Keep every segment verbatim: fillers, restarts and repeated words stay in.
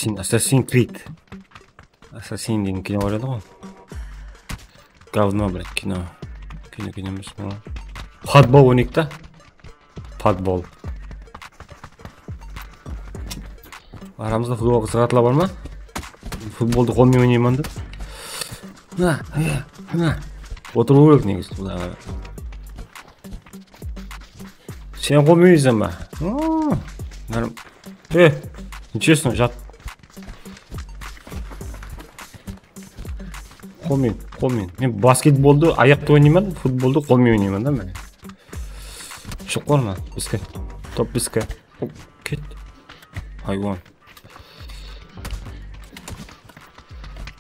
Assassin, Assassin Creed. Assassin degen kino bar edi ǵoy. Говно, блядь, kino. Kino, kino emes ǵoy. Padbol oynaydı da. Padbol. Aramızda futbol qızıǵatılar bar ma? Futboldı qolmen oynayman dep. Mına, mına, mına. Otırıw kerek negizi. Sen qolmen oynaysań ba? Aa, nárm-, e, нечестно, jat. Qolmen, qolmen. Men basketboldı ayaqta oynayman, futboldı qolmen oynayman da men. Shıǵıp barma, bizge. Top bizge. Ket. Haywan.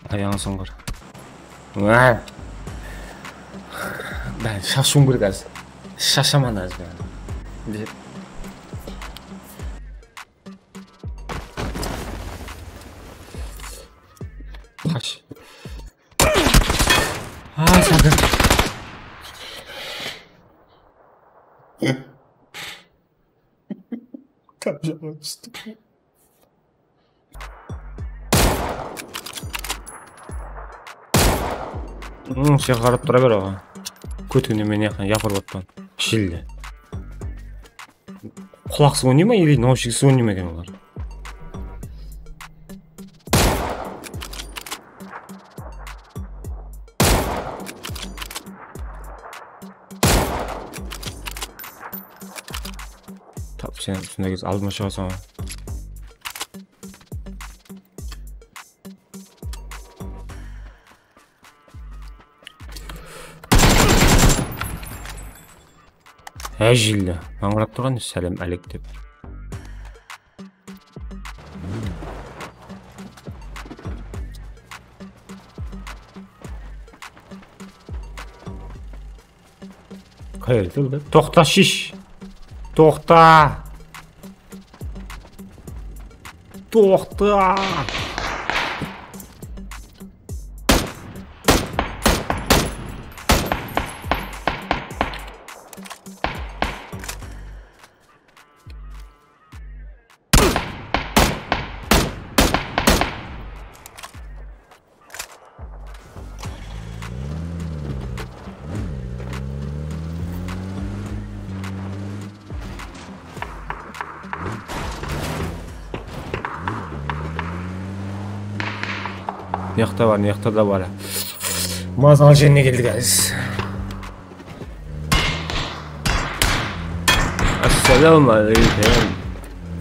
Ayaǵın sońǵır. Wá! Bárin shashıwım kerek házir. Shashaman házir bárin. Qash. Aa, Sadır. Tam jaman tústi. Hmm, sen qarap tura ber oǵan. Kótkende men yaqın yapırıp atpan. Jildi. Qulaqsız oynay ma, или naushniksiz oynay ma eken olar? Tap, sen usınday kez aldıma shıǵasań. Ájilli. Mańırap turǵan, sálem álek dep. Qayerdi? Toqta, shish. Toqta. Toqta. Mıyaqta bar, mıyaqta da bar. Mazal jerine keldik, guys. Assalawma aleykum.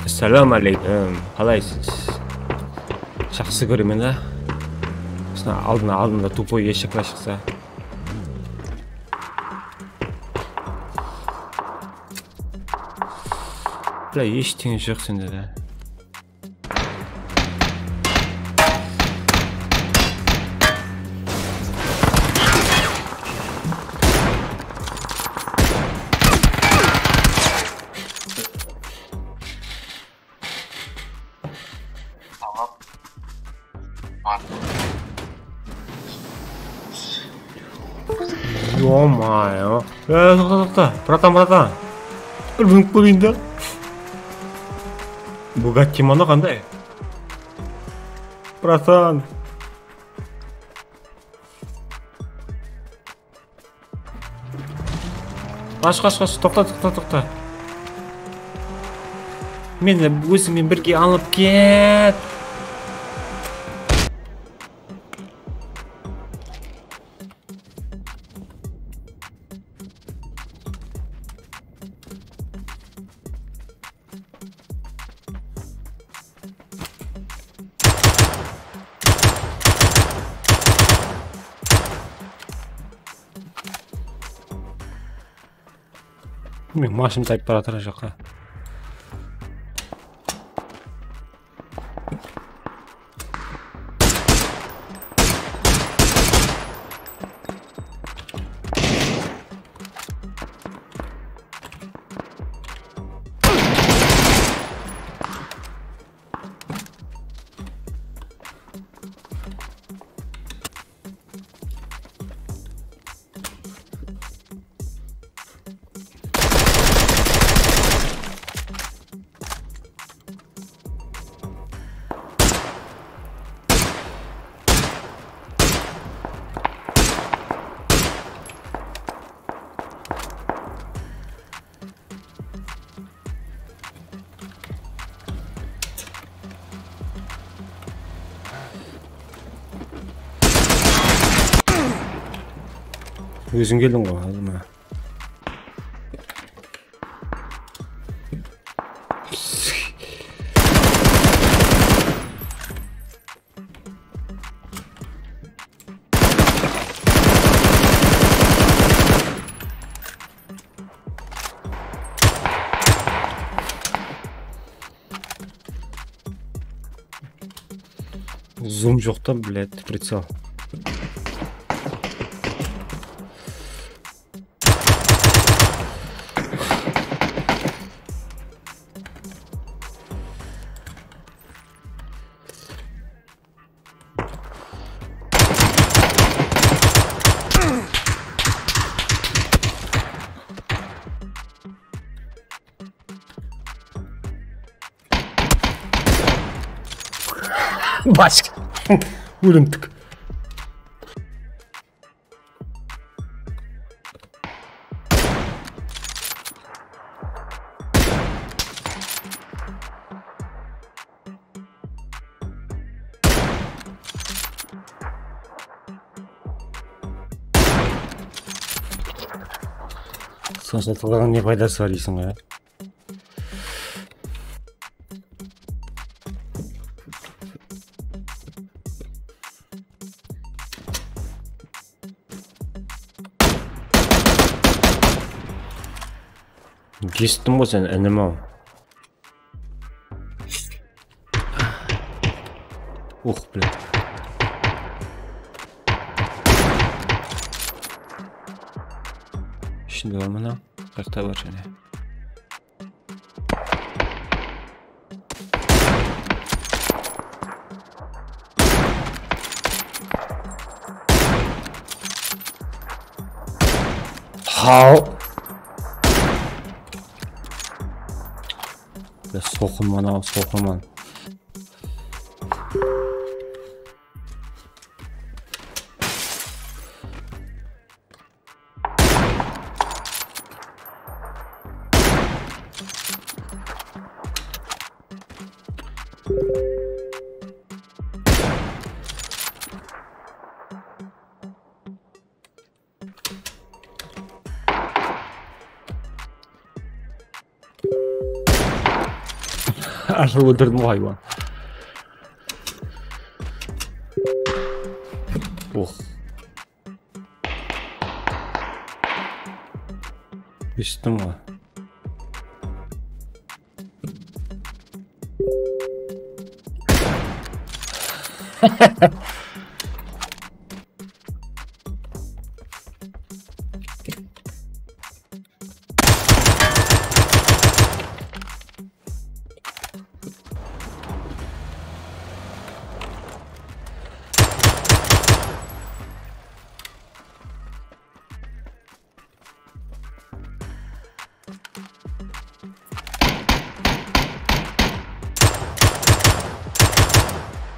Assalawma aleykum. Qalaysız? Jaqsı kóremen da. Usına aldına, aldında тупой eshekler shıqsa. Bla, eshteńe joq sende de. Ё-моё. E, toqta, toqta. Bratan, bratan. Bir minut kóreyin da. Bugatti mana qanday? Bratan. Qash, qash, qash. Toqta, toqta, toqta. Meni ózińmen birge alıp ket. Men mashın tayıp baratır jaqqa. Óziń keldiń ǵoy, aldıma. Зум joq ta, блядь, прицел. Baş. Ólimtik. Sonsha tılǵanıń ne paydası bar deysiń ǵoy, ya? Kesittim ǵoy sen, inim-aw. Uh, блядь. Ishinde bar mına. Qayaqta bar jáne? Haw. Ya, soqırman-aw, soqırman. Ashırıp óltirdim ǵoy, haywan. Oh. Esittim ǵoy.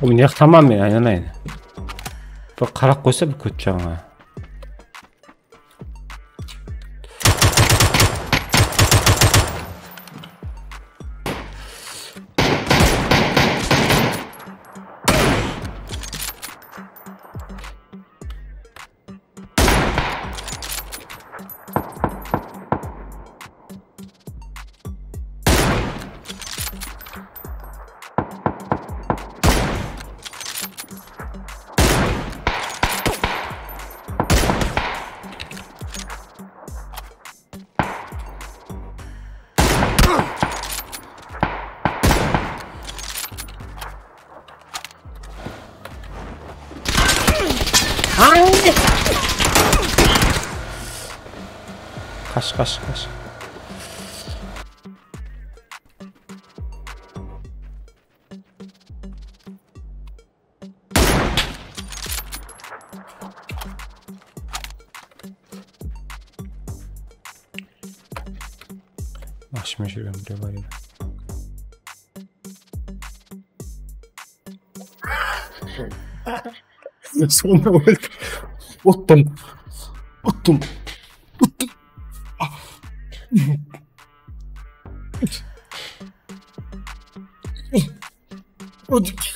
Oynayıq, tamam, men aynanayın. Bir qarap qoysa bir kót jaǵına. Qash, qash, qash. Ashmay júrgen birew bar edi. Sonda óldi. Uttım. Uttım. Uttım. Uttım.